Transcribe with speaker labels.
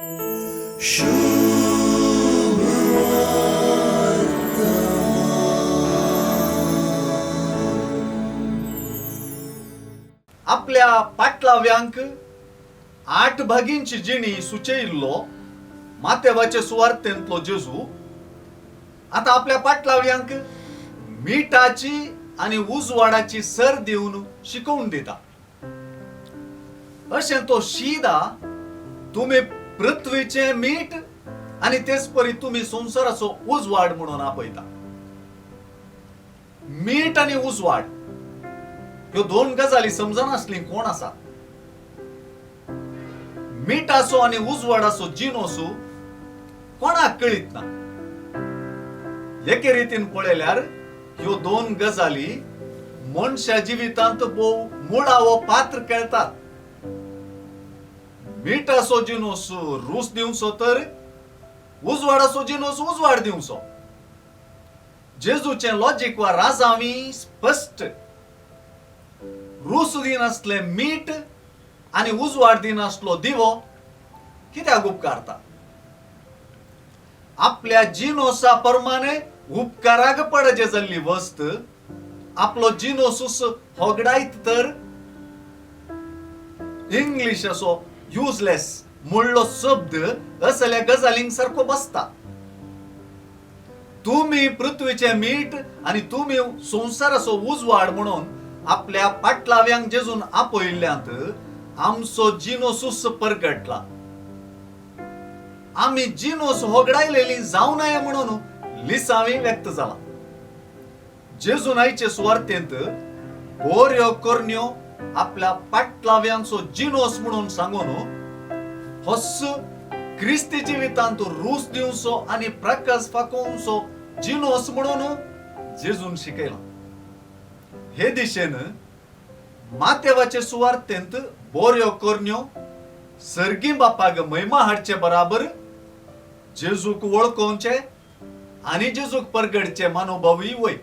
Speaker 1: आपल्या पाटलाव्यांक आठ भागींची जिणी सुचयिल्लो मातेवाचे सुवार्थेंतलो जेजू आतां आपल्या पाटलाव्यांक मिठाची आनी उजवाडाची सर दिवन शिकोवन दिता. अशें तो शीदा तुमी पृथ्वीचें मीठ आनी तेच परी तुमी संवसाराचो उजवाड म्हणून आपयता. मीठ आनी उजवाड ह्यो दोन गजाली समजनासली कोण आसा? मिठाचो आनी उजवाडाचो जिनोसू कोणाक कळीत ना. एके रितीन पळयल्यार ह्यो दोन गजाली मनशा जिवितांत भोव मुळावो पात्र खेळतात. मिठाचो जिनोस रूच दिवचो तर उजवाडाचो जिनोस उजवाड दिवचो. जेजूचें लॉजीक वा राजांवी स्पश्ट. रूच दिनासलें मीठ आनी उजवाड दिनासलो दिवो कित्याक उपकारता? आपल्या जिनोसा प्रमाणे उपकाराक पडजे जाल्ली वस्त आपलो जिनोसूच होगडायत तर इंग्लीश असो युजलेस म्हणलो शब्द असल्या गजालींक सारको बसता. तुमी पृथ्वीचें मीठ आनी तुमी संवसाराचो उजवाड म्हणून आपल्या पाटलाव्यांक जेजून आपयिल्ल्यांत आमचो जिनोसूच परगटला. आमी जिनोस होगडायलेली जावं नये म्हणून लिसांवी व्यक्त जाला. जेजून आयचे सुवार्थेंत बऱ्यो करण्यो आपल्या पाटलाव्यांचो जिनोस म्हणून सांगून होच क्रिस्ती जिवितांत रूच दिवचो आनी प्रकाश फाकोवचो जिनोस म्हणून जेजून शिकयला. हे दिशेन मातेवाचे सुवार्थेंत बऱ्यो करण्यो सर्गी बापाक महिमा हाडचे बराबर जेजूक वळखोवचे आनी जेजूक परगडचे मानोभावूय वय.